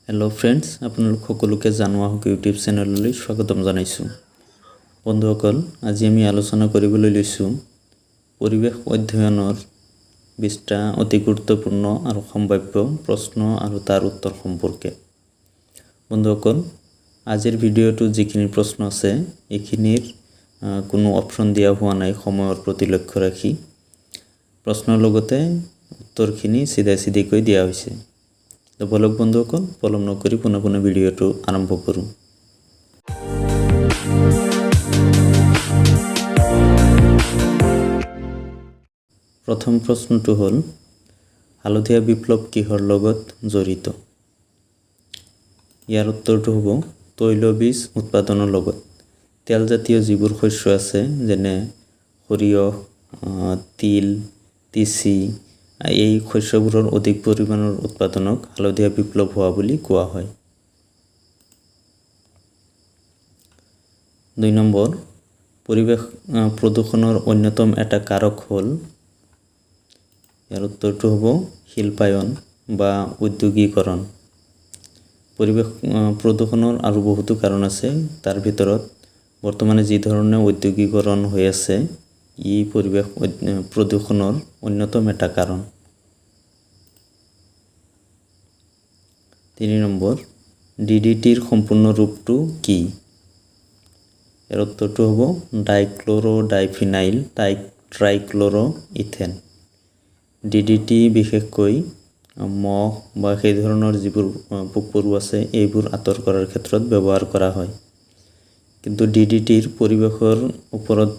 Hello' friends, আপোনালোক সকলোকে জানো আহক ইউটিউব চেনেললৈ স্বাগতম জনাইছোঁ। বন্ধুসকল, আজি আমি আলোচনা কৰিবলৈ লৈছোঁ পৰিৱেশ অধ্যয়নৰ 20টা অতি গুৰুত্বপূৰ্ণ আৰু সম্ভাৱ্য প্ৰশ্ন আৰু তাৰ উত্তৰ সম্পৰ্কে। বন্ধুসকল, আজিৰ ভিডিঅ'টোত যিখিনি প্ৰশ্ন আছে, এইখিনিৰ কোনো অপশ্যন দিয়া হোৱা নাই। সময়ৰ প্ৰতি লক্ষ্য ৰাখি প্ৰশ্নৰ লগতে উত্তৰখিনি চিধা চিধিকৈ দিয়া হৈছে। তো বলক বন্ধুসকল, পলম নকৰি পোনে পোনে ভিডিঅ'টো আৰম্ভ কৰোঁ। প্ৰথম প্ৰশ্নটো হ'ল, হালধীয়া বিপ্লৱ কিহৰ লগত জড়িত? ইয়াৰ উত্তৰটো হ'ব তৈলবীজ উৎপাদনৰ লগত। তেলজাতীয় যিবোৰ শস্য আছে, যেনে সৰিয়হ, তিল, তিচি, এই শস্যবোৰৰ অধিক পৰিমাণৰ উৎপাদনক হালধীয়া বিপ্লৱ হোৱা বুলি কোৱা হয়। 2 নম্বৰ, পৰিৱেশ প্ৰদূষণৰ অন্যতম এটা কাৰক হ'ল? ইয়াৰ উত্তৰটো হ'ব শিল্পায়ন বা উদ্যোগীকৰণ। পৰিৱেশ প্ৰদূষণৰ আৰু বহুতো কাৰণ আছে। তাৰ ভিতৰত বৰ্তমানে যি ধৰণে উদ্যোগীকৰণ হৈ আছে, ই পৰিৱেশ প্ৰদূষণৰ অন্যতম এটা কাৰণ। 3 নম্বৰ, ডিডিটিৰ সম্পূৰ্ণ ৰূপটো কি? ইয়াৰ উত্তৰটো হ'ব ডাইক্ল'ৰ' ডাইফিনাইল ট্ৰাইক্ল'ৰ' ইথেন। ডিডিটি বিশেষকৈ মহ বা সেই ধৰণৰ যিবোৰ পোক পৰুৱা আছে, এইবোৰ আঁতৰ কৰাৰ ক্ষেত্ৰত ব্যৱহাৰ কৰা হয়। কিন্তু ডিডিটিৰ পৰিৱেশৰ ওপৰত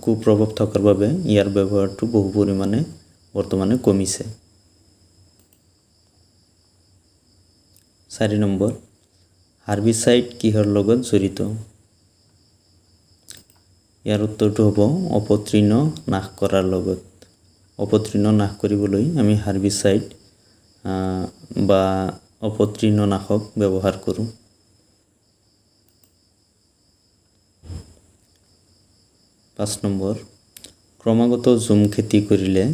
কুপ্ৰভাৱ থকাৰ বাবে ইয়াৰ ব্যৱহাৰটো বহু পৰিমাণে বৰ্তমানে কমিছে। 4 নম্বৰ, হাৰ্বিচাইড কিহৰ লগত জড়িত? ইয়াৰ উত্তৰটো হ'ব অপতৃণ নাশ কৰাৰ লগত। অপতৃণ নাশ কৰিবলৈ আমি হাৰ্বিচাইড বা অপতৃণনাশক ব্যৱহাৰ কৰোঁ। 5 নম্বৰ, ক্ৰমাগত ঝুম খেতি কৰিলে?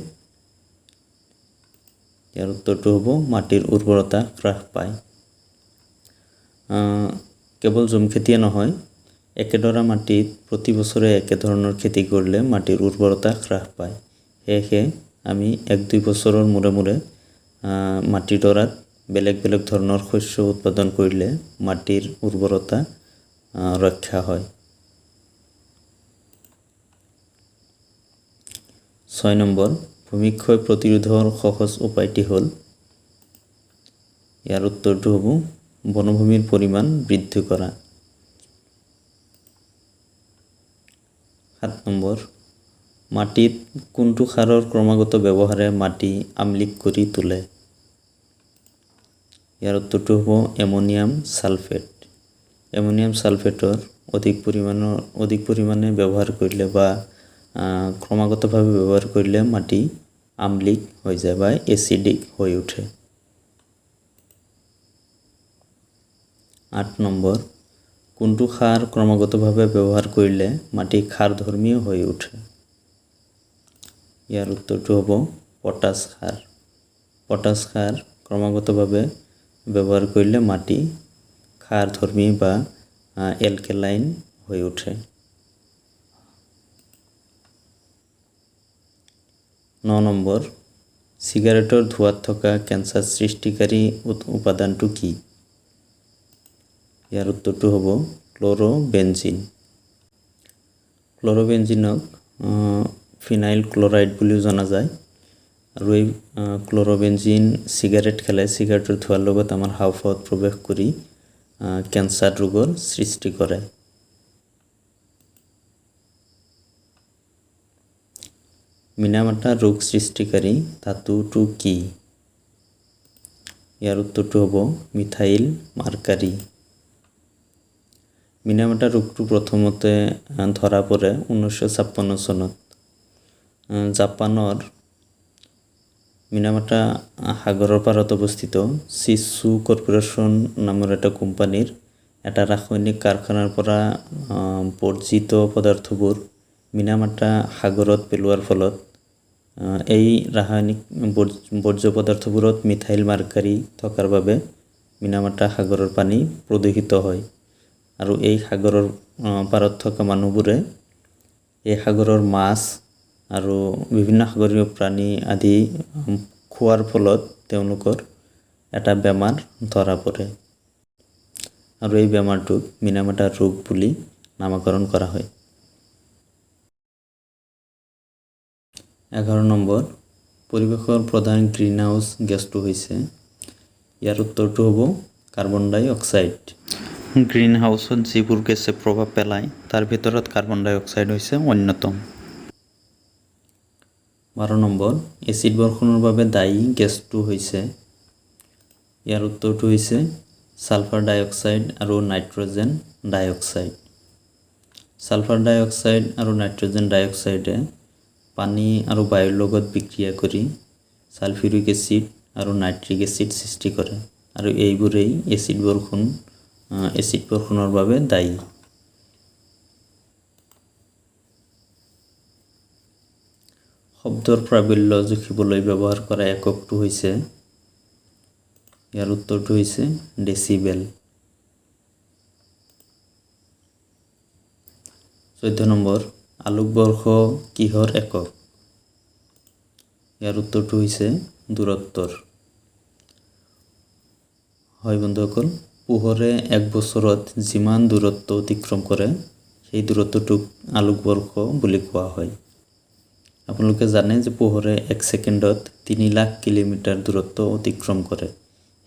ইয়াৰ উত্তৰটো হ'ব মাটিৰ উৰ্বৰতা হ্ৰাস পায়। কেৱল ঝুম খেতিয়ে নহয়, একেডৰা মাটিত প্ৰতি বছৰে একেধৰণৰ খেতি কৰিলে মাটিৰ উৰ্বৰতা হ্ৰাস পায়। সেয়েহে আমি 1-2 বছৰৰ মূৰে মূৰে মাটিডৰাত বেলেগ বেলেগ ধৰণৰ শস্য উৎপাদন কৰিলে মাটিৰ উৰ্বৰতা ৰক্ষা হয়। 6 নম্বৰ, ভূমিক্ষয় প্ৰতিৰোধৰ সহজ উপায়টি হ'ল? ইয়াৰ উত্তৰটো হ'ব বনভূমিৰ পৰিমাণ বৃদ্ধি কৰা। 7 নম্বৰ, মাটিত কোনটো সাৰৰ ক্ৰমাগত ব্যৱহাৰে মাটি আম্লিক কৰি তোলে? ইয়াৰ উত্তৰটো হ'ব এমনিয়াম ছালফেট। এমনিয়াম ছালফেটৰ অধিক পৰিমাণে ব্যৱহাৰ কৰিলে বা ক্ৰমাগতভাৱে ব্যৱহাৰ কৰিলে মাটি আম্লিক হৈ যায় বা এচিডিক হৈ উঠে। 8 নম্বৰ, কোনটো সাৰ ক্ৰমাগতভাৱে ব্যৱহাৰ কৰিলে মাটি ক্ষাৰধৰ্মী হৈ উঠে? ইয়াৰ উত্তৰটো হ'ব পটাছ সাৰ। পটাছ সাৰ ক্ৰমাগতভাৱে ব্যৱহাৰ কৰিলে মাটি ক্ষাৰধৰ্মী বা এলকেলাইন হৈ উঠে। 9 নম্বৰ, চিগাৰেটৰ ধোঁৱাত থকা কেঞ্চাৰ সৃষ্টিকাৰী উপাদানটো কি? ইয়াৰ উত্তৰটো হ'ব ক্ল'ৰ'বেনজিন। ক্ল'ৰ'বেনজিনক ফিনাইল ক্ল'ৰাইড বুলিও জনা যায়। আৰু এই ক্ল'ৰ'বেনজিন চিগাৰেট খালে চিগাৰেটৰ ধোঁৱাৰ লগত আমাৰ হাওঁফাওঁত প্ৰৱেশ কৰি কেঞ্চাৰ ৰোগৰ সৃষ্টি কৰে। মিনামাটা ৰোগ সৃষ্টিকাৰী ধাতুটো কি? ইয়াৰ উত্তৰটো হ'ব মিথাইল মাৰ্কাৰী। মিনামাটা ৰোগটো প্ৰথমতে ধৰা পৰে 1956 চনত জাপানৰ মিনামাটা সাগৰৰ পাৰত অৱস্থিত চিচু কৰ্পোৰেশ্যন নামৰ এটা কোম্পানীৰ এটা ৰাসায়নিক কাৰখানাৰ পৰা বৰ্জিত পদাৰ্থবোৰ মিনামাটা সাগৰত পেলোৱাৰ ফলত এই ৰাসায়নিক বৰ্জ্য পদাৰ্থবোৰত মিথাইল মাৰ্কাৰী থকাৰ বাবে মিনামাটা সাগৰৰ পানী প্ৰদূষিত হয় আৰু এই সাগৰৰ পাৰত থকা মানুহবোৰে এই সাগৰৰ মাছ আৰু বিভিন্ন সাগৰীয় প্ৰাণী আদি খোৱাৰ ফলত তেওঁলোকৰ এটা বেমাৰ ধৰা পৰে আৰু এই বেমাৰটোক মিনামাটা ৰোগ বুলি নামাকৰণ কৰা হয়। 11 নম্বৰ, পৰিৱেশৰ প্ৰধান গ্ৰীণ হাউচ গেছটো হৈছে? ইয়াৰ উত্তৰটো হ'ব কাৰ্বন ডাই অক্সাইড। গ্ৰীণ হাউচত যিবোৰ গেছে প্ৰভাৱ পেলায়, তাৰ ভিতৰত কাৰ্বন ডাই অক্সাইড হৈছে অন্যতম। 12 নম্বৰ, এচিড বৰষুণৰ বাবে দায়ী গেছটো হৈছে? ইয়াৰ উত্তৰটো হৈছে ছালফাৰ ডাই অক্সাইড আৰু নাইট্ৰজেন ডাই অক্সাইড। ছালফাৰ ডাই অক্সাইড আৰু নাইট্ৰজেন ডাই অক্সাইডে পানী আৰু বায়ুৰ লগত বিক্ৰিয়া কৰি ছালফিউৰিক এচিড আৰু নাইট্ৰিক এচিড সৃষ্টি কৰে আৰু এইবোৰেই এচিড বৰষুণৰ বাবে দায়ী। শব্দৰ প্ৰাবল্য জুখিবলৈ ব্যৱহাৰ কৰা এককটো হৈছে? ইয়াৰ উত্তৰটো হৈছে ডেচিবেল। 14 নম্বৰ, আলোকবৰ্ষ কিহৰ একক? ইয়াৰ উত্তৰটো হৈছে দূৰত্বৰ। হয় বন্ধুসকল, পোহৰে এক বছৰত যিমান দূৰত্ব অতিক্ৰম কৰে, সেই দূৰত্বটোক আলোকবৰ্ষ বুলি কোৱা হয়। আপোনালোকে জানে যে পোহৰে এক ছেকেণ্ডত 3 লাখ কিলোমিটাৰ দূৰত্ব অতিক্ৰম কৰে।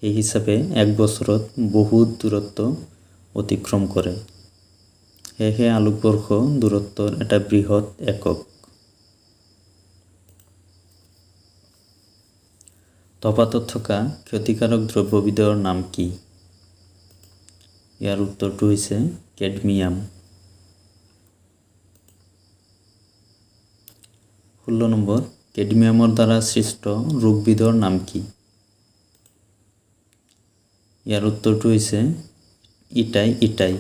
সেই হিচাপে এক বছৰত বহুত দূৰত্ব অতিক্ৰম কৰে। সেয়েহে আলোকবৰ্ষ দূৰত্বৰ এটা বৃহৎ একক। ধপাতত থকা ক্ষতিকাৰক দ্ৰব্যবিধৰ নাম কি? ইয়াৰ উত্তৰটো হৈছে কেডমিয়াম। 16 নম্বৰ, কেডমিয়ামৰ দ্বাৰা সৃষ্ট ৰোগবিধৰ নাম কি? ইয়াৰ উত্তৰটো হৈছে ইটাই ইটাই।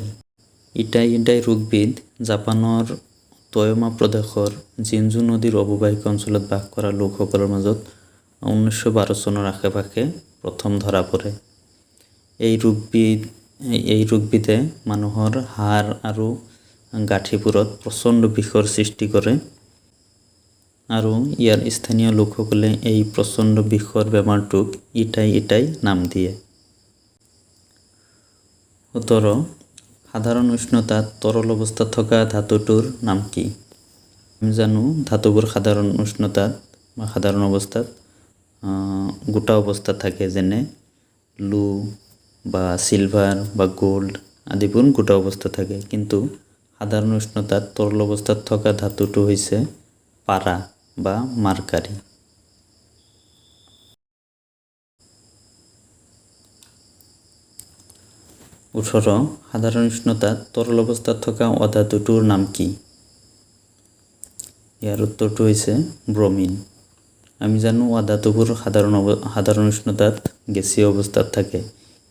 ইটাই ইটাই ৰোগবিধ জাপানৰ টয়মা প্ৰদেশৰ জিনজু নদীৰ অৱবাহিকা অঞ্চলত বাস কৰা লোকসকলৰ মাজত 1912 চনৰ আশে পাশে প্ৰথম ধৰা পৰে। এই ৰোগবিধে মানুহৰ হাড় আৰু গাঁঠিবোৰত প্ৰচণ্ড বিষৰ সৃষ্টি কৰে আৰু ইয়াৰ স্থানীয় লোকসকলে এই প্ৰচণ্ড বিষৰ বেমাৰটোক ইটাই ইটাই নাম দিয়ে। 17, সাধাৰণ উষ্ণতাত তৰল অৱস্থাত থকা ধাতুটোৰ নাম কি? আমি জানো ধাতুবোৰ সাধাৰণ উষ্ণতাত বা সাধাৰণ অৱস্থাত গোটা অৱস্থাত থাকে, যেনে লো বা চিলভাৰ বা গোল্ড আদিবোৰ গোটা অৱস্থাত থাকে। কিন্তু সাধাৰণ উষ্ণতাত তৰল অৱস্থাত থকা ধাতুটো হৈছে পাৰা বা মাৰ্কাৰী। 18, সাধাৰণ উষ্ণতাত তৰল অৱস্থাত থকা অধাতুটোৰ নাম কি? ইয়াৰ উত্তৰটো হৈছে ব্ৰমিন। আমি জানো অধাতুবোৰ সাধাৰণ উষ্ণতাত গেছীয় অৱস্থাত থাকে,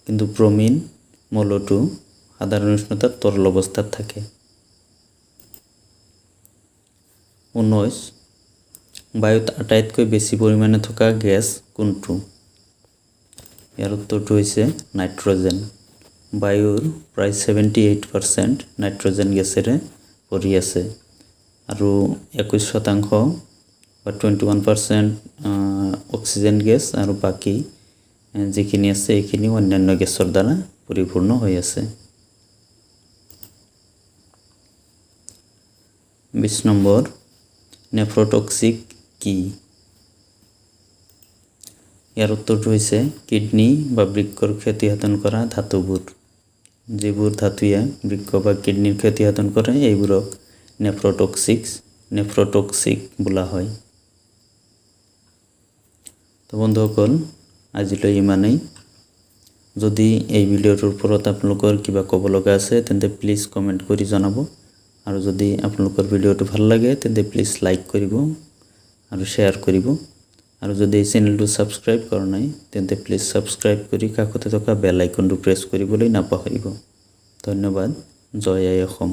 কিন্তু ব্ৰমিন মৌলটো সাধাৰণ উষ্ণতাত তৰল অৱস্থাত থাকে। 19, বায়ুত আটাইতকৈ বেছি পৰিমাণে থকা গেছ কোনটো? ইয়াৰ উত্তৰটো হৈছে নাইট্ৰজেন। বায়ুৰ প্ৰায় 78% নাইট্ৰজেন গেছেৰে ভৰি আছে আৰু 21% বা 21% অক্সিজেন গেছ আৰু বাকী যিখিনি আছে এইখিনি অন্যান্য গেছৰ দ্বাৰা পৰিপূৰ্ণ হৈ আছে। 20 নম্বৰ, নেফ্ৰটক্সিক কি? ইয়াৰ উত্তৰটো হৈছে কিডনী বা বৃক্কৰ ক্ষতি সাধন কৰা ধাতুবোৰ। যিবোৰ ধাতুৱে বৃক্ক বা কিডনীৰ ক্ষতি সাধন কৰে, এইবোৰক নেফ্ৰটক্সিক বোলা হয়। তো বন্ধুসকল, আজিলৈ ইমানেই। যদি এই ভিডিঅ'টোৰ ওপৰত আপোনালোকৰ কিবা ক'ব লগা আছে, তেন্তে প্লিজ কমেণ্ট কৰি জনাব আৰু যদি আপোনালোকৰ ভিডিঅ'টো ভাল লাগে, তেন্তে প্লিজ লাইক কৰিব আৰু শ্বেয়াৰ কৰিব আৰু যদি এই চেনেলটো ছাবস্ক্ৰাইব কৰা নাই, তেন্তে প্লিজ ছাবস্ক্ৰাইব কৰি কাষতে থকা বেল আইকনটো প্ৰেছ কৰিবলৈ নাপাহৰিব। ধন্যবাদ। জয় আই অসম।